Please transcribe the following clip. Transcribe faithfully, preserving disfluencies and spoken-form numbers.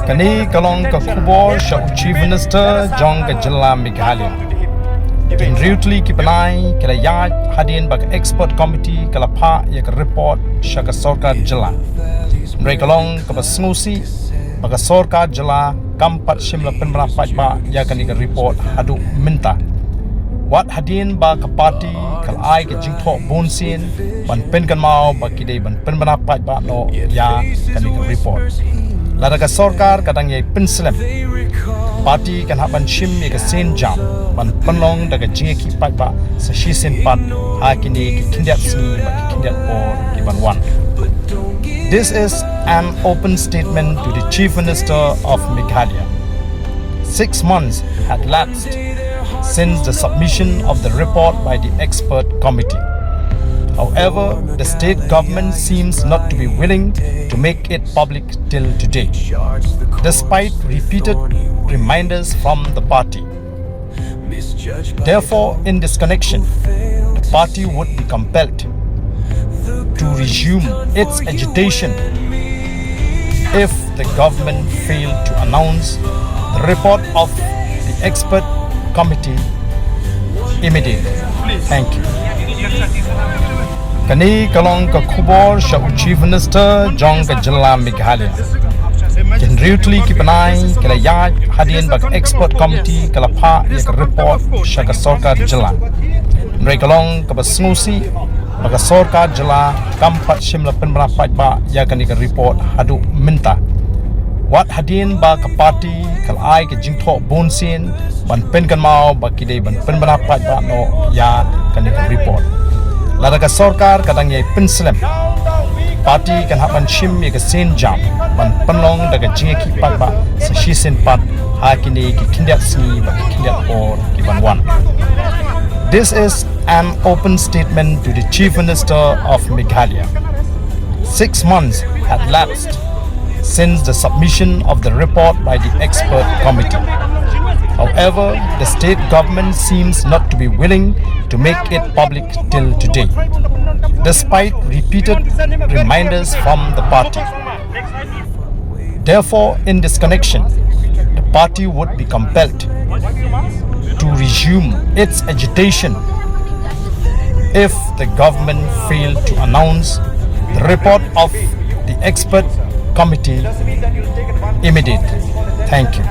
Kane ka long ka khubor sha u Chief Minister jong ka jylla Meghalaya. Ki hynriew tylli ki bnai ki la ïaid hadien ba ka expert committee ka la phah ïa ka report sha ka sorkar jylla. Hynrei ka long kaba sngewsih ba ka sorkar jylla kam pat shym la pynbna paidbah ïa kane ka report haduh mynta. Wat hadien ba ka party ka la ai ka jingthoh bun sien ban pynkynmaw ba ki dei ban pynbna paidbah noh ïa kane ka report. Lada ka sorkar ka dang ïai pynslem, party kan hap ban shim ïa ka sienjam ban pynlong da ka jingïakhih paidbah sa shisien pat ha kine ki khyndiat sngi bad ki khyndiat por ki ban wan. This is an open statement to the Chief Minister of Meghalaya. Six months had lapsed since the submission of the report by the expert committee. However, the state government seems not to be willing to make it public till today, despite repeated reminders from the party. Therefore, in this connection, the party would be compelled to resume its agitation if the government failed to announce the report of the expert committee immediately. Thank you. Kane ka long ka khubor sha u Chief Minister jong ka jylla Meghalaya. Ki hynriew tylli ki bnai ki la ïaid hadien ba ka expert committee ka la phah ïa ka report sha ka sorkar jylla. Hynrei ka long kaba sngewsih ba ka sorkar jylla kam pat shym la pynbna paidbah ïa kane ka report haduh mynta. Wat hadien ba ka party ka la ai ka jingthoh bun sien ban pynkynmaw ba ki dei ban pynbna paidbah noh ïa kane ka report. Lada ka sorkar ka dang ïai pynslem, party kan hap ban shim ïa ka sienjam ban pynlong da ka jingïakhih paidbah sa shisien pat ha kine ki khyndiat sngi bad ki khyndiat por ki ban wan. This is an open statement to the Chief Minister of Meghalaya. Six months had lapsed since the submission of the report by the expert committee. However, the state government seems not to be willing to make it public till today, despite repeated reminders from the party. Therefore, in this connection, the party would be compelled to resume its agitation if the government failed to announce the report of the expert committee immediately. Thank you.